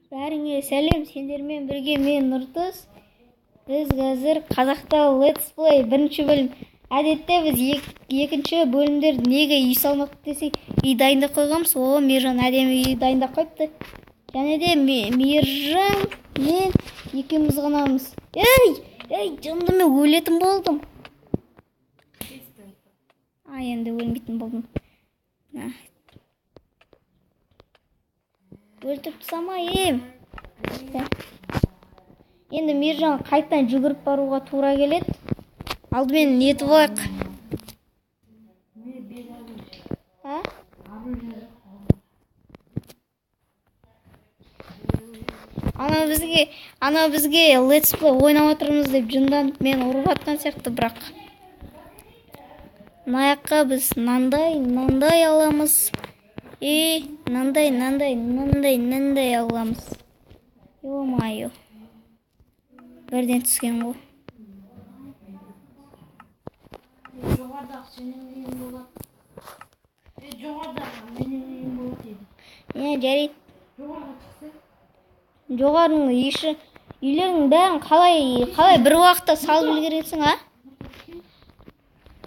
Бәріңе сәлем, сендермен бірге мен Нұртас. Біз қазір қазақта Let's Play бірінші бөлім. Әдетте біз екінші бөлімдер неге үй салмақ десек, үй дайындап қойғанбыз. О, Мейіржан әдемі үй дайындап қойыпты. Және де Мейіржан мен екеуміз ғанамыз. Ей, ей, жынды, мен өлетін болдым. А, енді өлмейтін болдым. Өлтіріп тастамайын. Енді Мейіржан қайтадан жүгіріп баруға тура келеді. Алдымен нетіп алайық. А? Ана бізге Let's Play ойнап отырмыз деп жынданып мені ұрып атқан сияқты, бірақ. Мына жаққа біз мынандай аламыз. И мынандай, мынандай, мынандай, мынандай аламыз. Ё-моё. Бірден түскен ғой. Жоғарыдағы сенің үйің болады. Жоғарыдағы менің үйім болады деді. Е, жарайды. Жоғарыға шықса? Жоғарының іші, үйлердің бәрін қалай бір уақытта салып үлгересің, а?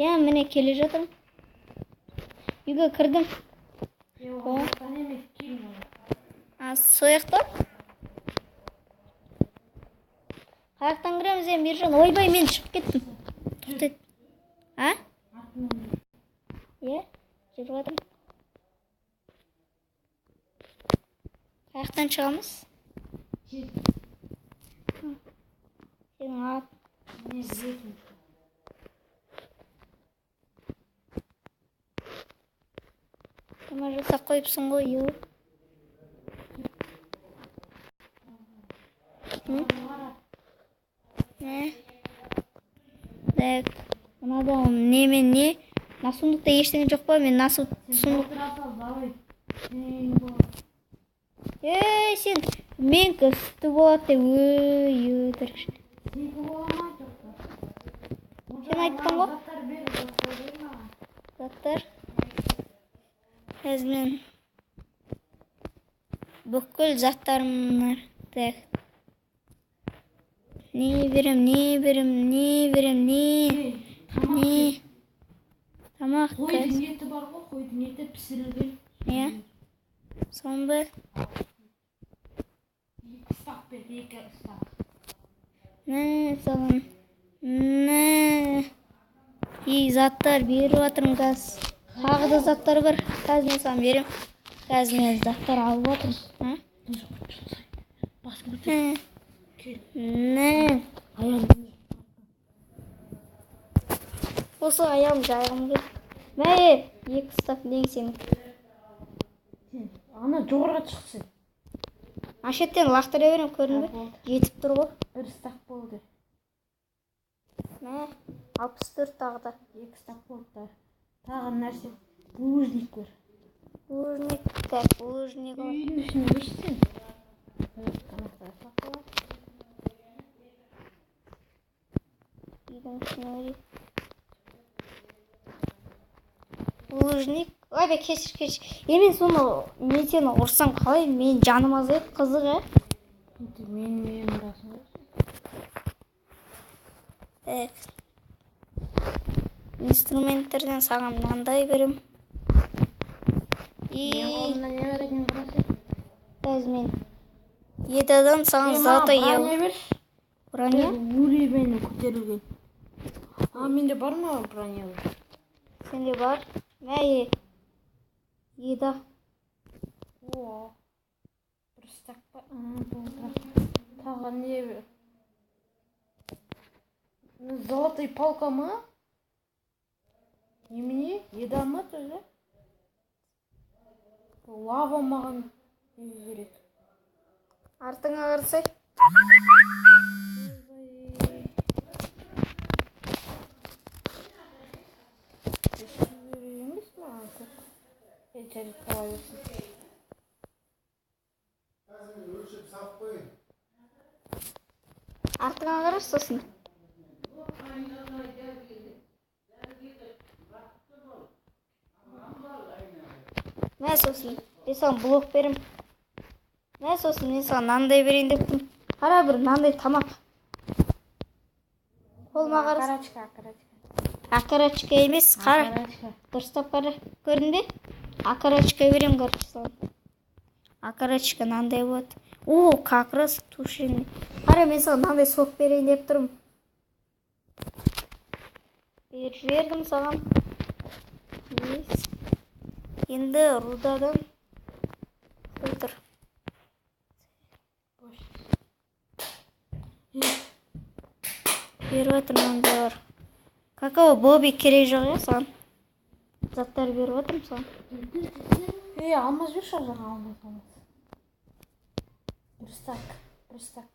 Иә, міне келе жатырмын. Үйге кірдім. А, сол жақта? Қаяқтан кіреміз, е, Мейіржан? Ойбай, мен шығып кеттім. Тоқтат. А? Е, жүріп жатырмын. Қаяқтан шығамыз? Сенің ат. Жама жасап қойыпсың ғой, ё. Не? Так, мынада не мен не? Мына сундукта ештеңе жоқ па? Мен мына сундук. Ей, сен менікі сүтті болады деп, өй, өтірік. Сен айттың ғой. Заттар. Қазір мен бүкіл заттарым так. Не берем, не берем, не берем, не, не. Тамақ. Қойдың еті бар ғой, қойдың еті пісірілген. Иә. Соны ба? 2 ыстақ бер, 2 ыстақ. Не, саған. Не. И заттар беріп жатырмын қазір. Тағы да заттар бар. Қазір мен саған беремін. Қазір мен заттар алып жатырмын. Басын көтер. Не. Аяғым. Осы аяғым жайғым келді. Мә, 2 ыстақ нең сенің? Ана жоғарыға шықсын. Ана шеттен лақтыра беремін, көрдің бе? Жетіп тұр ғой. 1 ыстақ болды. Мә, 64 тағы да. 2 ыстақ болды да. Тағы нәрсе, булыжник бар. Булыжник, так, булыжник. Үйдің ішіне өшсін. Үйдің ішіне өшсін. Булыжник. Ойбай, кешір, кешір. Е, мен соны, мен сені ұрсам қалай? Мен жаным азаяды, қызық, ә? Мен үйім ұрасың ғой. Так. Инструменттерден саған мынандай берем. И Менің қолымда не бар екен қарасай. Қазір мен едадан саған золотой Броня берші. Броня? Уровень көтерілген. А, менде бар ма броня? Сенде бар. Мә, еда. О, бір стак па? Тағы не? Золотой палка ма? Немене? Еда ма тоже? Лава маған не керек? Артыңа қарасай. Емес маған көп. Жарайды, қала берсін. Артыңа қарашы сосын. Мә, сосын. Мен саған блок берем. Мә, сосын мен саған мынандай берейін деп тұрмын. Қара, бір мынандай тамақ. Қолыма қараса. Окорочка, окорочка. Окорочка емес, қара. Окорочка. Дұрыстап қара. Көрдің бе? Окорочка беремін, короче, саған. Окорочка мынандай болады. О, как раз тушеный. Қара, мен саған мынандай сок берейін деп тұрмын. Беріп жібердім саған. Есть. Енді рудадан қой тұр. Беріп жатыр мынандайлар. Какао Бобби керек жоқ иә саған. Заттар беріп жатырмын саған. Ей, алмаз берші ар жағына, алмаз, алмаз. Бір стак, бір стак.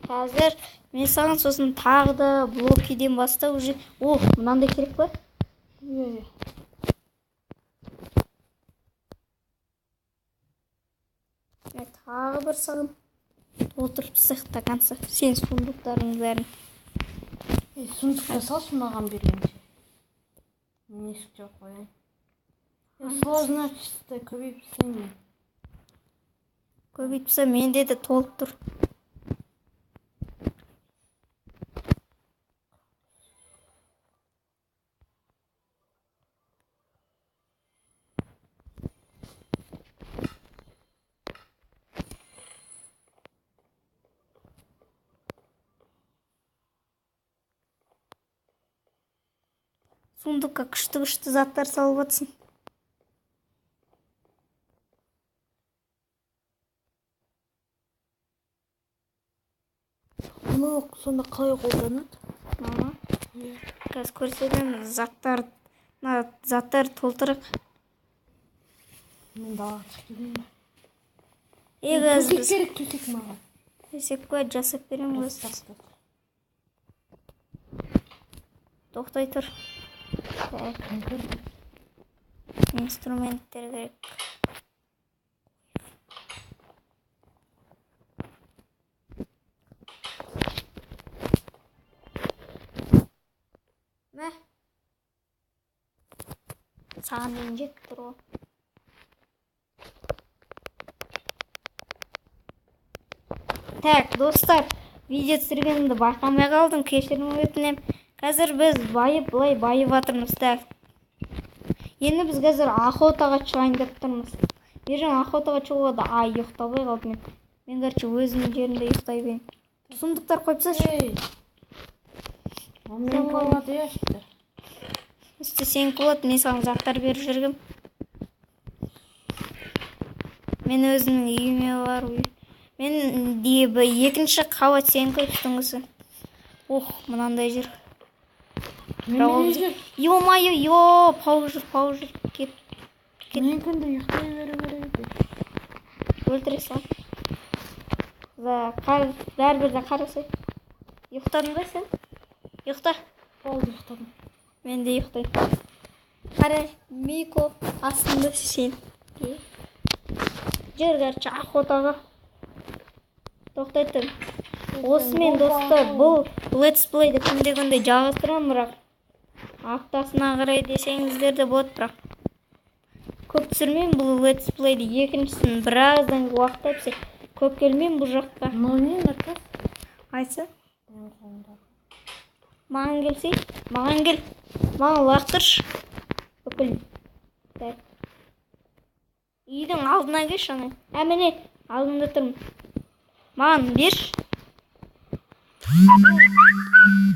Қазір мен саған сосын тағы да блокиден бастап уже. О, мынандай керек па? Иә, иә. Мен тағы бір саған толтырып тастайық до конца. Сен сундуктарыңның бәрін. Ей, сундукта салшы маған бергенше. Мен есік жауып қояйын. Сложностьті көбейтіп тастайын мен. Көбейтіп тастайын, менде де толып тұр. Сундукка күшті-күшті заттар салып жатсың. Мұны сонда қалай қолданады? Мама. Қазір көрсетемін заттар, мына заттар толтырық. Мен далаға шығып келейін бе? Е, қазір Төсек біз керек, төсек маған. Төсек қой, жасап беремін өзі. Тоқтай тұр. Так. Инструменттер керек. Мә. Саған дейін жетіп тұр ғой. Так, достар, видео түсіргенімді байқамай қалдым, кешірім өтінемін. Қазір біз байып, былай байып жатырмыз. Так. Енді біз қазір охотаға шығайын деп тұрмыз. Ержан, охотаға шығуға да, ай, ұйықтамай қалдым мен. Мен, короче, өзімнің жерімде ұйықтай берейін. Сундуктар қойып тасташы. Ей. Ол менікі болады, иә, үсті. Үсті сенікі болады, мен саған заттар беріп жүргем. Мен өзімнің үйіме барып, мен екінші қабат сенікі, үстіңгісі. Ох, мынандай жер. Ё-моё, ё, паук жүр, паук жүр. Кет. Кет. Мен күнде ұйықтай беру керек еді. Өлтіре сал. За, қар, бәрібір де қарасай. Ұйықтадың ба сен? Ұйықта. Болды, ұйықтадым. Мен де ұйықтаймын. Қара, Мико астында сен. Жүр, короче, охотаға. Тоқтай тұр. Осымен, достар, бұл летсплейді күнде-күнде жалғастырамын, бірақ аптасына қарай десеңіздер де болады, бірақ көп түсірмеймін бұл летсплейді. Екіншісін біраздан уақыт әпсе көп келмеймін бұл жаққа. Мынау не, Нұртас? Айтса? Менің қолымда. Маған келсей, маған кел. Маған лақтыршы. Бүкіл. Так. Үйдің алдына келші ана. Ә, міне, алдында тұрмын. Маған берші.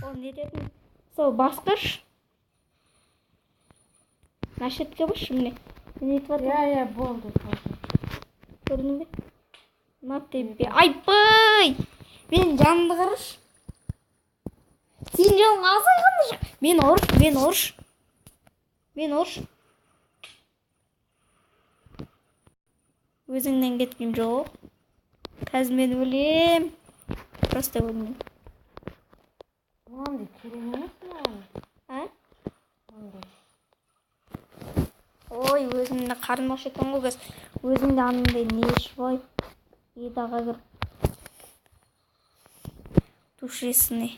Ол не дедің? Сол басқыш. Мына шетке басшы, міне. Мен нетіп жатырмын? Иә, иә, болды, болды. Көрдің бе? На тебе. Айбай! Менің жанымды қарашы. Сенің жаның азайған жоқ. Мен ұрыш, мен ұрыш. Мен ұрыш. Өзіңнен кеткен жоқ. Қазір мен өлем. Просто өлмеймін. Мынандай керек емес маған. А? Мынандай. Ой, өзімді қарным аш екен ғой қазір. Өзім де анандай не ішіп алайын. Едаға кіріп. Тушесіне.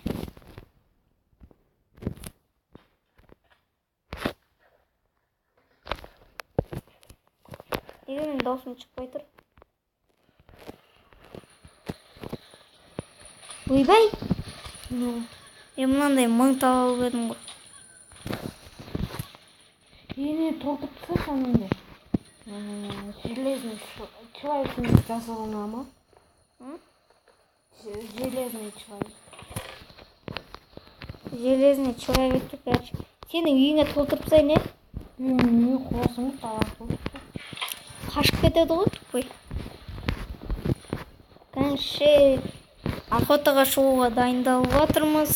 Неге менің даусым шықпай тұр? Ойбай! Мен мынандай 1000 тал алып едім ғой. Ене толтырып тасташы ананы. Железный человек жасалына ма? Железный человек. Железный человекті, короче. Сенің үйіңе толтырып тастайын, е? Үйіме қосым талақ болып. Қашып кетеді ғой тупой. Короче, охотаға шығуға дайындалып жатырмыз.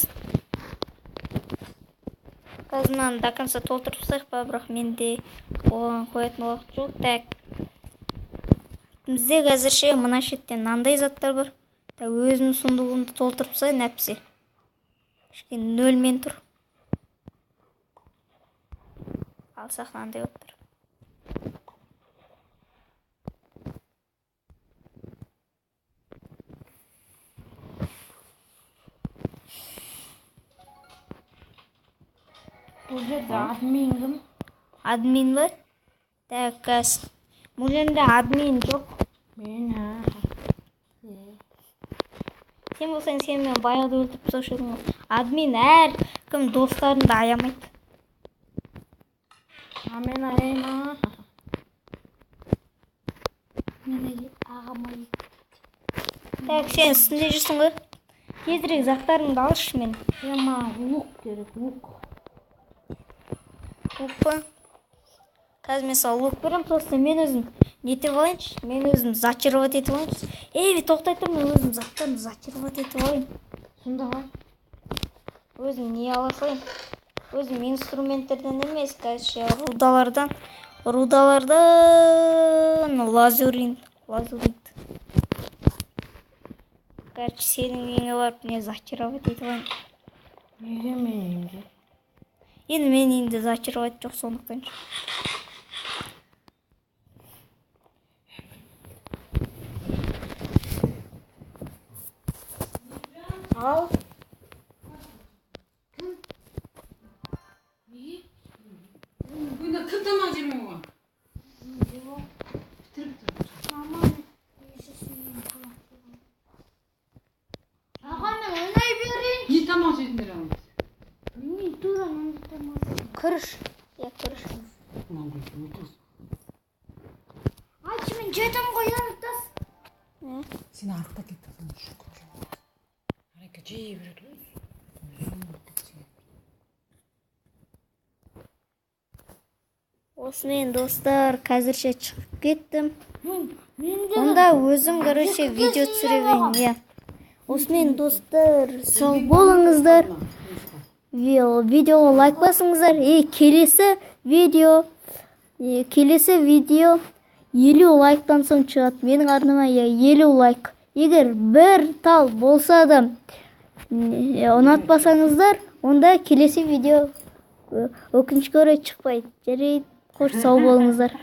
Қазір мынаны до конца толтырып тастайық па, бірақ менде оған қоятын уақыт жоқ. Так. Бізде қазірше мына шеттен мынандай заттар бар. Так, өзімнің сундугымды толтырып тастайын әпсе. Кішкене нөлмен тұр. Алсақ мынандай болып тұр. Бұл жерде админ кім? Админ ба? Так, қазір. Бұл жерде админ жоқ. Мен, ha. Сен болсаң, сен мен баяғыда өлтіріп тастаушы едің ғой. Админ әр кім достарын да аямайды. А мен аяймын. Мен ағама. Так, сен үстінде жүрсің ғой. Тезірек заттарыңды алшы мен. Е, маған лук керек, лук. Лук па? Қазір мен саған лук беремін, просто мен өзім нетіп алайыншы, мен өзім зачаровать етіп алайыншы. Ей, тоқтай тұр, мен өзім заттарымды зачаровать етіп алайын. Сонда ғой. Өзім не ала салайын? Өзім инструменттерден емес, короче, рудалардан лазурит. Короче, сенің үйіңе барып не зачаровать етіп алайын. Неге мен үйімде? Енді мен үйімде зачаровать жоқ, сондықтан. Ал. Бұнда кім тамақ жемей оған? Бітіріп тұр. Аға, мен ойнай берейін. Не тамақ жедіңдер ал? Мен тура мынандай тамақ. Күріш. Иә, күріш. Айтшы, мен жедім ғой, Нұртас. Сен арықта кеттің, шүкір. Арека жей береді ғой. Осымен, достар, қазірше шығып кеттім. Онда өзім, короче, видео түсіре берейін, иә. Осымен, достар, сау болыңыздар. Видеоға лайк басыңыздар. Келесі видео 50 лайктан соң шығады. Менің арнама, иә, 50 лайк. Егер бір тал болса да ұнатпасаңыздар, онда келесі видео өкінішке орай шықпайды. Жарайды, қош, сау болыңыздар.